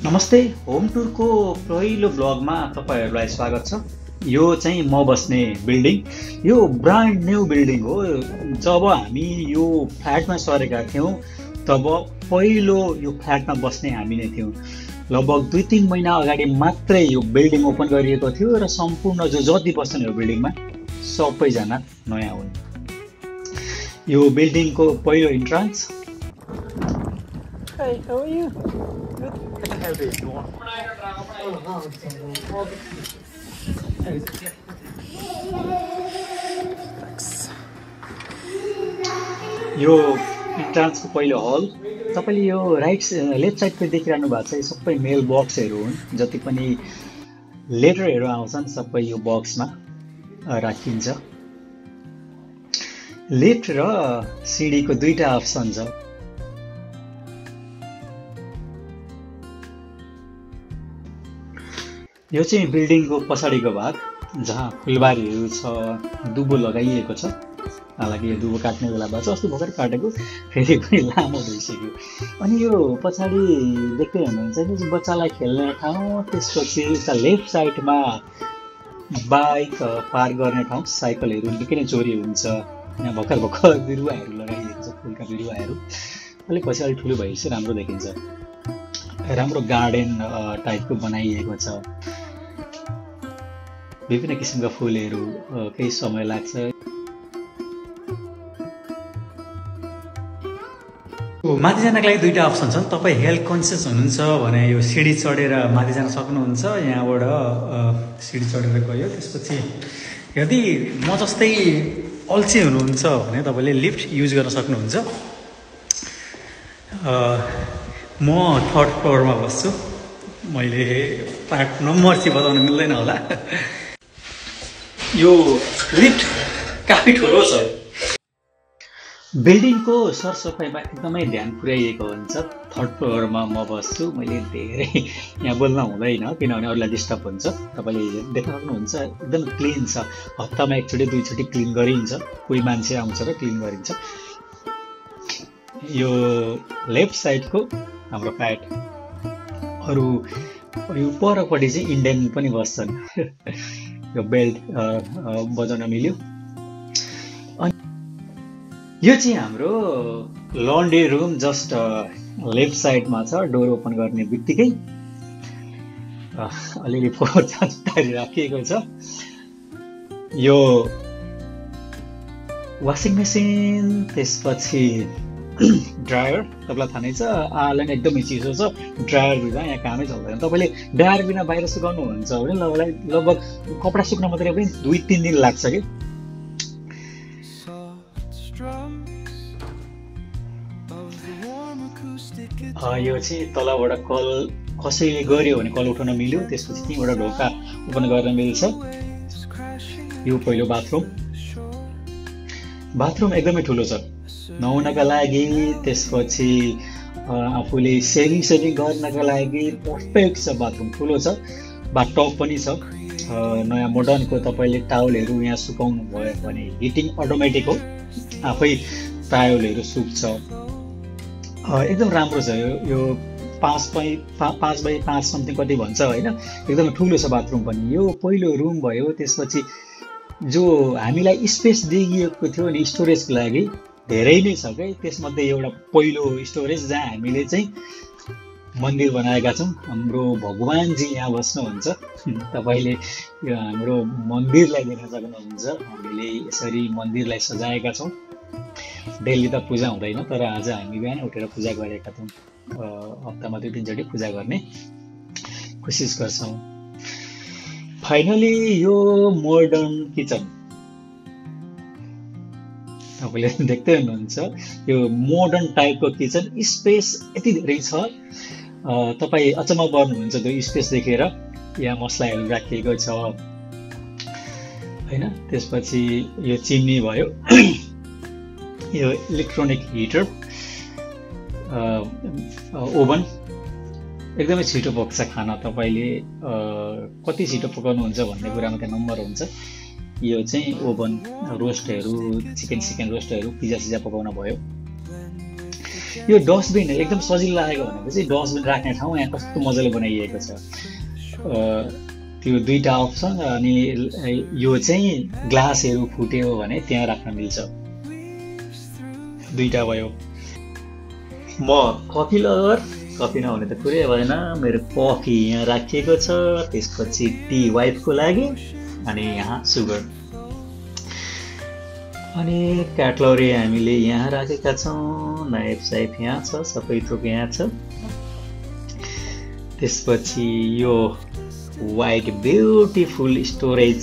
नमस्ते, होम टुरको पहिलो ब्लगमा तपाईँहरूलाई स्वागत छ। यो चाहिँ म बस्ने बिल्डिङ, यो ब्रान्ड न्यू बिल्डिङ हो। जब हामी यो फ्ल्याटमा सरेका थियौँ तब पहिलो यो फ्ल्याटमा बस्ने हामी नै थियौँ। लगभग 2-3 महिना अगाडि मात्रै यो बिल्डिङ ओपन गरिएको थियो र सम्पूर्ण जति बस्छन् यो बिल्डिङमा सबैजना नयाँ हुन्। यो बिल्डिङको पहिलो entrance. Hey, how are you? Good. I can help you if you want. Thanks. यो इन्ट्रान्सको पहिलो हल। तपाईँले यो लेफ्ट साइडको देखिरहनु भएको छ, यो सबै मेल बक्सहरू हुन्। जति पनि लेटरहरू आउँछन् सबै यो बक्समा राखिन्छ। लिफ्ट र सिडीको दुईटा अप्सन छ। यो चाहिँ बिल्डिङको पछाडिको भाग जहाँ फुलबारीहरू छ, दुबो लगाइएको छ। हालाकि यो दुबो काट्ने बेला भएको छ, अस्ति भर्खर काटेको, फेरि पनि लामो भइसक्यो। अनि यो पछाडि देख्दै हुनुहुन्छ नि बच्चालाई खेल्ने ठाउँ, त्यसपछि उता लेफ्ट साइडमा बाइक पार्क गर्ने ठाउँ, साइकलहरू निकै नै चोरी हुन्छ। यहाँ भर्खर भर्खर बिरुवाहरू लगाइएको छ, फुलका बिरुवाहरू। अलिक पछि अलिक ठुलो भएपछि राम्रो देखिन्छ, राम्रो गार्डन टाइपको बनाइएको छ। विभिन्न किसिमका फुलहरू, केही समय लाग्छ। माथि जानका लागि दुईटा अप्सन छन्। तपाईँ हेल्थ कन्सियस हुनुहुन्छ भने यो सिडी चढेर माथि जान सक्नुहुन्छ। यहाँबाट सिडी चढेर गयो। त्यसपछि यदि म जस्तै अल्छी हुनुहुन्छ भने तपाईँले लिफ्ट युज गर्न सक्नुहुन्छ। म 3rd फ्लोरमा बस्छु। मैले फ्ल्याट नम्बर चाहिँ बताउन मिल्दैन होला। यो लिफ्ट काफी ठुलो छ। बिल्डिङको सरसफाइमा एकदमै ध्यान पुर्याइएको हुन्छ। 3rd फ्लोरमा म बस्छु। मैले धेरै यहाँ बोल्न हुँदैन किनभने अरूलाई डिस्टर्ब हुन्छ। तपाईँले देख्न सक्नुहुन्छ एकदम क्लिन छ। हप्तामा एकचोटि दुईचोटि क्लिन गरिन्छ। कोही मान्छे आउँछ र क्लिन गरिन्छ। यो लेफ्ट साइडको हाम्रो फ्ल्याट। अरू यो परपट्टि चाहिँ इन्डियन पनि बस्छन्। यो बेल्ट बजाउन मिल्यो। अनि यो चाहिँ हाम्रो लन्ड्री रुम जस्ट लेफ्ट साइडमा छ। डोर ओपन गर्ने बित्तिकै अलिअलि फोहोर चाँचुटारी राखिएको छ। यो वासिङ मेसिन, त्यसपछि ड्रायर। तपाईँलाई थाहा नै छ आलन एकदमै चिसो छ। ड्रायर बिना यहाँ कामै चल्दैन। तपाईँले ड्रायर बिना बाहिर सुकाउनुहुन्छ भने लगभग कपडा सुक्न मात्रै पनि 2-3 दिन लाग्छ कि। यो चाहिँ तलबाट कल कसैले गर्यो भने कल उठाउन मिल्यो। त्यसपछि त्यहीँबाट ढोका ओपन गर्न मिल्छ। यो पहिलो बाथरुम। बाथरुम एकदमै ठुलो छ नुहाउनका लागि। त्यसपछि आफूले सेभिङ गर्नका लागि पर्फेक्ट छ। बाथरुम ठुलो छ। बाथटब पनि छ नयाँ मोडर्नको। तपाईँले टावलहरू यहाँ सुकाउनु भयो भने हिटिङ अटोमेटिक हो, आफै टावलहरू सुक्छ। एकदम राम्रो छ। यो 5x5 समथिङ कति भन्छ होइन, एकदमै ठुलो छ बाथरुम पनि। यो पहिलो रुम भयो। त्यसपछि जो हामीलाई स्पेस दिइएको थियो नि स्टोरेजको लागि धेरै नै छ क्या। त्यसमध्ये एउटा पहिलो स्टोरेज जहाँ हामीले चाहिँ मन्दिर बनाएका छौँ। हाम्रो भगवानजी यहाँ बस्नुहुन्छ। तपाईँले यो हाम्रो मन्दिरलाई देख्न सक्नुहुन्छ। हामीले यसरी मन्दिरलाई सजाएका छौँ। डेली त पूजा हुँदैन, तर आज हामी बिहान उठेर पूजा गरेका छौँ। हप्तामा 2-3 पूजा गर्ने कोसिस गर्छौँ। फाइनली यो मोडर्न किचन तपाईँले देख्दै हुनुहुन्छ। यो मोडर्न टाइपको किचन। स्पेस यति धेरै छ, तपाईँ अचम्म पर्नुहुन्छ त्यो स्पेस देखेर। यहाँ मसलाहरू राखिएको छ होइन। त्यसपछि यो चिम्नी भयो। यो इलेक्ट्रोनिक हिटर, ओभन। एकदमै छिटो पक्छ खाना। तपाईँले कति छिटो पकाउनुहुन्छ भन्ने कुरामा त्यहाँ नम्बर हुन्छ। यो चाहिँ ओभन, रोस्टहरू, चिकन रोस्टहरू, पिज्जा पकाउन भयो। यो डस्टबिन एकदम सजिलो लागेको भनेको चाहिँ डस्टबिन राख्ने ठाउँ यहाँ कस्तो मजाले बनाइएको छ। त्यो दुईटा अप्सन अनि यो चाहिँ ग्लासहरू फुट्यो भने त्यहाँ राख्न मिल्छ। दुईटा भयो। म कफी लभर, कफी नहुने त कुरै भएन। मेरो कफी यहाँ राखिएको छ, त्यसपछि टी वाइफको लागि, अनि यहाँ सुगर अनि क्याटलरी हामीले यहाँ राखेका छौँ। नाइफ साइफ यहाँ छ, सबै थोक यहाँ छ। त्यसपछि यो वाइट ब्युटिफुल स्टोरेज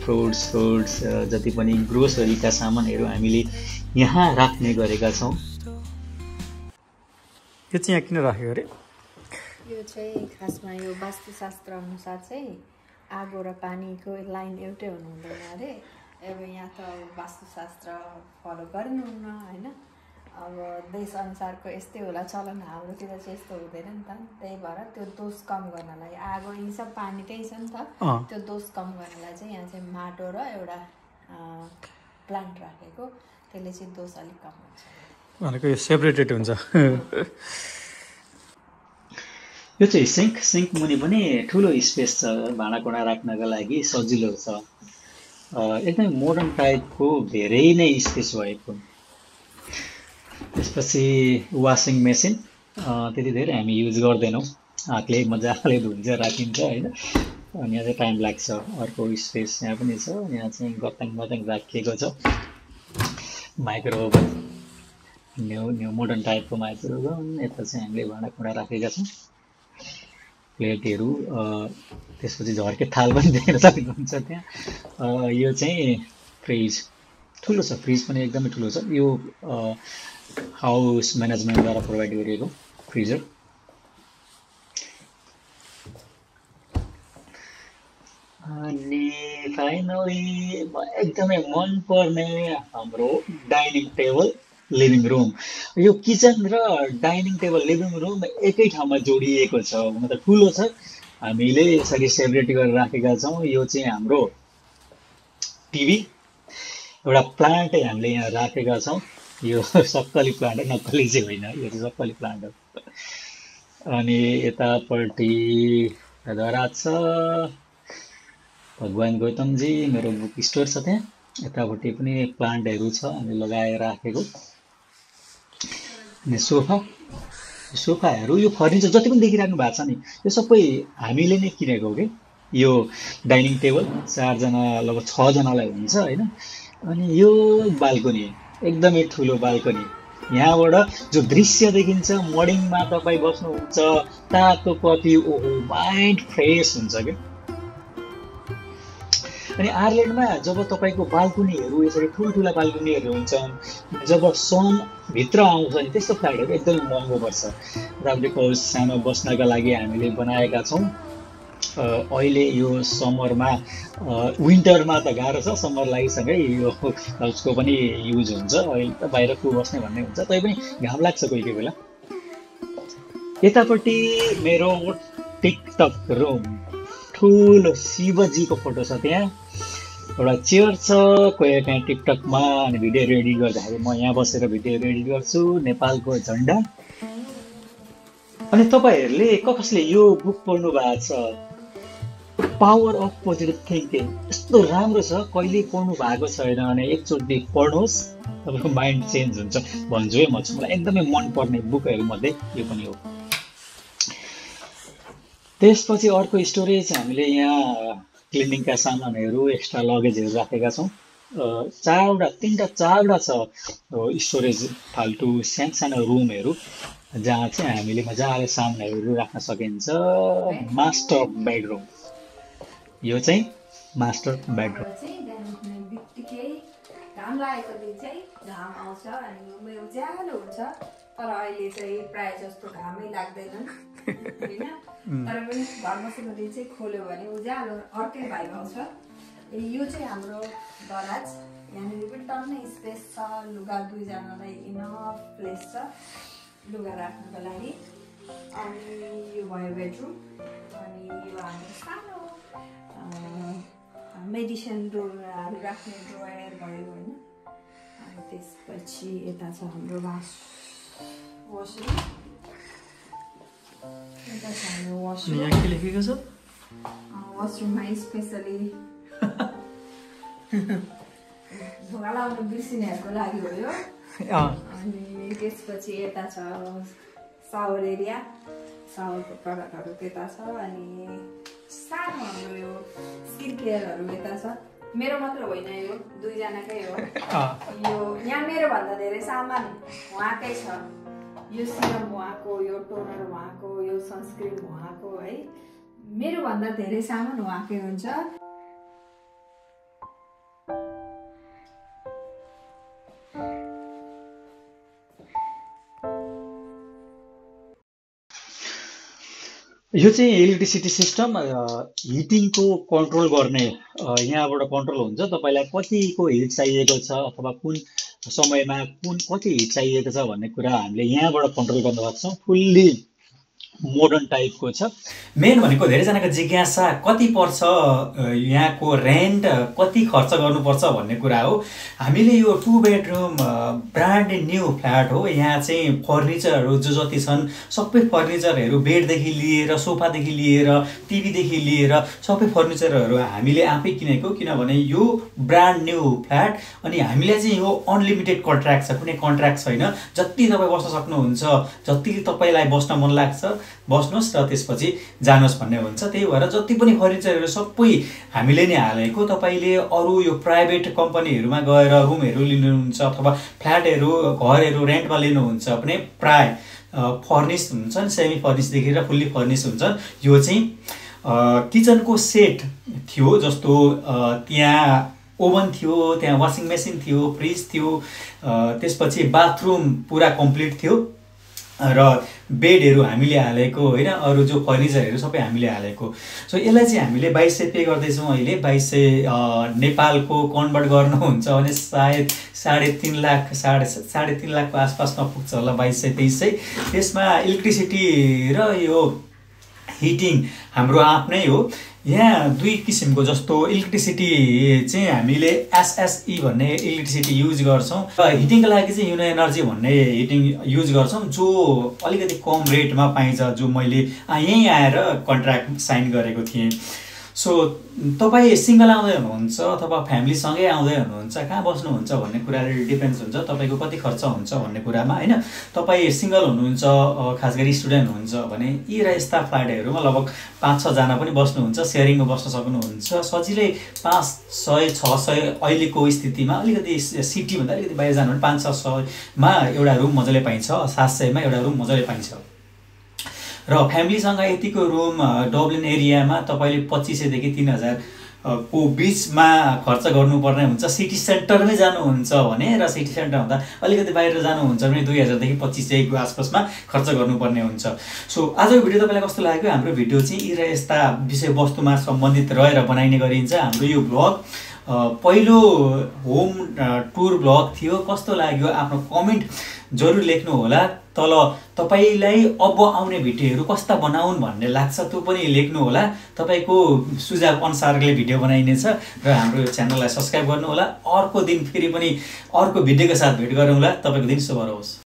फ्रुट्स जति पनि ग्रोसरीका सामानहरू हामीले यहाँ राख्ने गरेका छौँ। यो चाहिँ यहाँ किन राख्यो अरे? यो चाहिँ खासमा यो वास्तुशास्त्र अनुसार चाहिँ आगो र पानीको लाइन एउटै हुनु हुँदैन अरे। अब यहाँ त वास्तुशास्त्र फलो गर्नुहुन्न होइन। अब देश अनुसारको यस्तै होला चलन, हाम्रोतिर चाहिँ यस्तो हुँदैन नि त। त्यही भएर त्यो दोष कम गर्नलाई, आगो यी सब पानी त्यही छ नि त, त्यो दोष कम गर्नलाई चाहिँ यहाँ चाहिँ माटो र एउटा प्लान्ट राखेको, त्यसले चाहिँ दोष अलिक कम हुन्छ भनेको। यो सेपरेटेड हुन्छ। यो चाहिँ सिङ्क मुनि पनि ठुलो स्पेस छ, भाँडाकुँडा राख्नका लागि सजिलो छ। एकदमै मोडर्न टाइपको धेरै नै स्पेस भएको। त्यसपछि वासिङ मेसिन त्यति धेरै हामी युज गर्दैनौँ, हातले मजाले धुन्छ राखिन्छ होइन। अनि यहाँ चाहिँ टाइम लाग्छ। अर्को स्पेस यहाँ पनि छ, यहाँ चाहिँ गताङ राखिएको छ। माइक्रो ओभन, न्यू मोडर्न टाइपको माइक्रो ओभन। यता चाहिँ हामीले भाँडाकुँडा राखेका छौँ, प्लेटहरू। त्यसपछि झर्के थाल पनि देख्न सक्नुहुन्छ त्यहाँ। यो चाहिँ फ्रिज ठुलो छ, फ्रिज पनि एकदमै ठुलो छ। यो हाउस म्यानेजमेन्टद्वारा प्रोभाइड गरिएको फ्रिजर। अनि फाइनली एकदमै मनपर्ने हाम्रो डाइनिङ टेबल, लिभिङ रुम। यो किचन र डाइनिङ टेबल, लिभिङ रुम एकै ठाउँमा जोडिएको छ, हुन त ठुलो छ। हामीले यसरी सेपरेट गरेर राखेका छौँ। यो चाहिँ हाम्रो टिभी, एउटा प्लान्टै हामीले यहाँ राखेका छौँ। यो सक्कली प्लान्ट हो, नक्कली चाहिँ होइन, यो चाहिँ सक्कली प्लान्ट हो। अनि यतापट्टि दराज छ, भगवान् गौतमजी, मेरो बुक स्टोर छ त्यहाँ। यतापट्टि पनि प्लान्टहरू छ हामी लगाएर राखेको। अनि सोफाहरू, यो फर्निचर जति पनि देखिराख्नु भएको छ नि, यो सबै हामीले नै किनेको हो कि। यो डाइनिङ टेबल 4 जना लगभग 6 जनालाई हुन्छ होइन। अनि यो बाल्कनी, एकदमै ठुलो बाल्कनी। यहाँबाट जो दृश्य देखिन्छ, मर्निङमा तपाईँ बस्नुहुन्छ, तातो कफी, ओहो माइन्ड फ्रेस हुन्छ क्या। अनि आयरल्यान्डमा जब तपाईँको बाल्कनीहरू यसरी ठुल्ठुला बाल्कनीहरू हुन्छन्, जब सन भित्र आउँछ नि, त्यस्तो फ्ल्याटहरू एकदमै महँगो पर्छ। तपाईँको सानो बस्नका लागि हामीले बनाएका छौँ। अहिले यो समरमा, विन्टरमा त गाह्रो छ, समर लागिसँगै यो हाउसको पनि युज हुन्छ। अहिले त बाहिर को बस्ने भन्ने हुन्छ, तै पनि घाम लाग्छ कोही कोही बेला। यतापट्टि मेरो टिकटक रुम, ठुलो शिवजीको फोटो छ त्यहाँ। एउटा चेयर छ, कोही काहीँ टिकटकमा अनि भिडियो रेडी गर्दाखेरि म यहाँ बसेर भिडियो रेडी गर्छु, नेपालको झन्डा। अनि तपाईँहरूले कसले यो बुक पढ्नु भएको छ, पावर अफ पोजिटिभ थिङ्किङ, यस्तो राम्रो छ, कहिले पढ्नु भएको छैन भने एकचोटि पढ्नुहोस्, तपाईँको माइन्ड चेन्ज हुन्छ भन्छु है म चाहिँ। मलाई एकदमै मनपर्ने बुकहरू मध्ये यो पनि हो। त्यसपछि अर्को स्टोरेज, हामीले यहाँ क्लिनिङका सामानहरू, एक्स्ट्रा लगेजहरू राखेका छौँ। 4वटा छ स्टोरेज, फाल्टु सानो रुमहरू, जहाँ चाहिँ हामीले मजाले सामानहरू राख्न सकिन्छ। मास्टर बेडरुम, यो चाहिँ मास्टर बेडरुम। बित्तिकै घाम लागेको दिन चाहिँ घाम आउँछ अनि उज्यालो हुन्छ, तर अहिले चाहिँ प्रायः जस्तो घामै लाग्दैन होइन। तर पनि घर बसेको दिन चाहिँ खोल्यो भने उज्यालो अर्कै भाइब आउँछ। यो चाहिँ हाम्रो दराज, यहाँनिर पनि टन्नै स्पेस छ, लुगा 2 जनालाई इनफ प्लेस छ लुगा राख्नको लागि। अनि यो भयो बेडरुम। अनि यो हाम्रो सानो मेडिसिन ड्रोहरू राख्ने ड्रोयर भयो होइन। अनि त्यसपछि यता छ हाम्रो वासरुम यता छ हाम्रो अनि वासरुम यहाँ के लेखेको छ वासरुममा स्पेसली ढोका लाउनु बिर्सिनेहरूको लागि हो यो अनि त्यसपछि यता छ सावर एरिया सावरको प्रडक्टहरू त्यता छ अनि सानो हाम्रो यो स्किन केयरहरू यता छ मेरो मात्र होइन यो दुईजनाकै हो यो यहाँ मेरो भन्दा धेरै सामान उहाँकै छ यो सिरम उहाँको यो टोनर उहाँको यो सनस्क्रिन उहाँको है मेरो भन्दा धेरै सामान उहाँकै हुन्छ यो चाहिँ इलेक्ट्रिसिटी सिस्टम हिटिङको कन्ट्रोल गर्ने यहाँबाट कन्ट्रोल हुन्छ तपाईँलाई कतिको हिट चाहिएको छ अथवा कुन समयमा कति हिट चाहिएको छ भन्ने कुरा हामीले यहाँबाट कन्ट्रोल गर्न सक्छौँ फुल्ली मोडर्न टाइपको छ मेन भनेको धेरैजनाको जिज्ञासा कति पर्छ यहाँको रेन्ट कति खर्च गर्नुपर्छ भन्ने कुरा हो हामीले यो 2 बेडरुम ब्रान्ड न्यू फ्ल्याट हो यहाँ चाहिँ फर्निचरहरू जो जति छन् सबै फर्निचरहरू बेडदेखि लिएर सोफादेखि लिएर टिभीदेखि लिएर सबै फर्निचरहरू हामीले आफै किनेको किनभने यो ब्रान्ड न्यू फ्ल्याट अनि हामीले चाहिँ यो अनलिमिटेड कन्ट्र्याक्ट छ कुनै कन्ट्र्याक्ट छैन जति तपाईँ बस्न सक्नुहुन्छ जति तपाईँलाई बस्न मन लाग्छ बस्नुहोस् र त्यसपछि जानुहोस् भन्ने हुन्छ त्यही भएर जति पनि फर्निचरहरू सबै हामीले नै हालेको तपाईँले अरू यो प्राइभेट कम्पनीहरूमा गएर रुमहरू लिनुहुन्छ अथवा फ्ल्याटहरू घरहरू रेन्टमा लिनुहुन्छ भने प्राय फर्निस हुन्छन् सेमी फर्निसदेखि र फुल्ली फर्निस हुन्छन् यो चाहिँ किचनको सेट थियो जस्तो त्यहाँ ओभन थियो त्यहाँ वासिङ मेसिन थियो फ्रिज थियो त्यसपछि बाथरुम पुरा कम्प्लिट थियो र बेडहरू हामीले हालेको होइन अरू जो फर्निचरहरू सबै हामीले हालेको सो यसलाई चाहिँ हामीले 2200 पे गर्दैछौँ अहिले 2200 नेपालको कन्भर्ट गर्नुहुन्छ भने सायद 3.5 लाख साढे 3 लाखको आसपास नपुग्छ होला 2200-2300 त्यसमा इलेक्ट्रिसिटी र यो हिटिङ हाम्रो आफ्नै हो यहाँ 2 किसिमको जस्तो इलेक्ट्रिसिटी चाहिँ हामीले एसएसई भन्ने इलेक्ट्रिसिटी युज गर्छौँ र हिटिङको लागि चाहिँ युनो एनर्जी भन्ने हिटिङ युज गर्छौँ जो अलिकति कम रेटमा पाइन्छ जो मैले यहीँ आएर कन्ट्र्याक्ट साइन गरेको थिएँ सो तपाईँ सिङ्गल आउँदै हुनुहुन्छ अथवा फ्यामिलीसँगै आउँदै हुनुहुन्छ कहाँ बस्नुहुन्छ भन्ने कुराले डिपेन्ड्स हुन्छ तपाईँको कति खर्च हुन्छ भन्ने कुरामा होइन तपाईँ सिङ्गल हुनुहुन्छ खास गरी स्टुडेन्ट हुनुहुन्छ भने यी र यस्ता फ्ल्याटहरूमा लगभग 5-6 जना पनि बस्नुहुन्छ सेयरिङमा बस्न सक्नुहुन्छ सजिलै 500-600 अहिलेको स्थितिमा अलिकति सिटीभन्दा अलिकति बाहिर जानु भने 500-600मा एउटा रुम मजाले पाइन्छ 700मा एउटा रुम मजाले पाइन्छ र फ्यामिलीसँग यतिको रुम डब्लिन एरियामा तपाईँले 2500 देखि 3000 को बीचमा खर्च गर्नुपर्ने हुन्छ सिटी सेन्टरमै जानुहुन्छ भने र सिटी सेन्टरभन्दा अलिकति बाहिर जानुहुन्छ भने 2000 देखि 2500 को आसपासमा खर्च गर्नुपर्ने हुन्छ सो आजको भिडियो तपाईँलाई कस्तो लाग्यो हाम्रो भिडियो चाहिँ यी र यस्ता विषयवस्तुमा सम्बन्धित रहेर बनाइने गरिन्छ हाम्रो यो ब्लग पहिलो होम टुर ब्लग थियो कस्तो लाग्यो आफ्नो कमेन्ट जरुर लेख्नु होला तल तपाईलाई अब आउने भिडियोहरू कस्ता बनाउन् भन्ने लाग्छ त्यो पनि लेख्नु होला तपाईको सुझाव अनुसारले भिडियो बनाइनेछ र हाम्रो च्यानललाई सब्स्क्राइब गर्नु होला अर्को दिन फेरि पनि अर्को भिडियोको साथ भेट गरौँला तपाईको दिन शुभ रहोस्